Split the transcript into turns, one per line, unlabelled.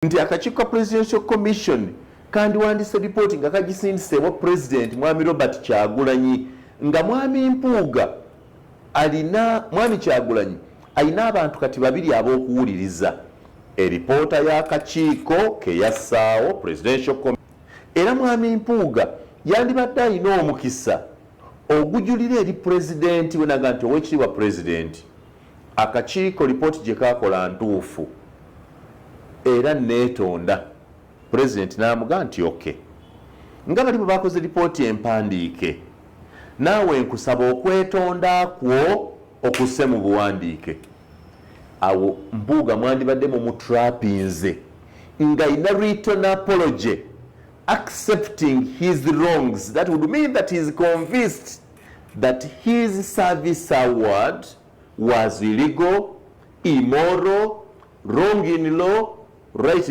Nti akakiiko ka Presidential Commission kandiwandise ripooti nga kagisindise ewa Pulezidenti Mwami Robert Kyagulanyi, nga Mwami Mpuuga alina, Mwami Kyagulanyi alina abantu kati babiri ab'okuwuliriza: eripoota y'akakiiko ke yassaawo, Presidential Commission, era Mwami Mpuuga yandibadde alina omukisa ogujulira eri Pulezidenti we naga nti, "Oweekitiibwa Pulezidenti, akakiiko lipooti gye kakola ntuufu era neetonda." Pulezidenti n'amugaa nti, "Okay, nga bali bwe bakoze lipooti empandiike, naawe nkusaba okwetonda kwo okusse mu buwandiike." Awo Mpuuga mwandibadde mumutrapinze nga ina written apology accepting his wrongs. That would mean that he is convinced that his service award was illegal, immoral, wrong in law, right.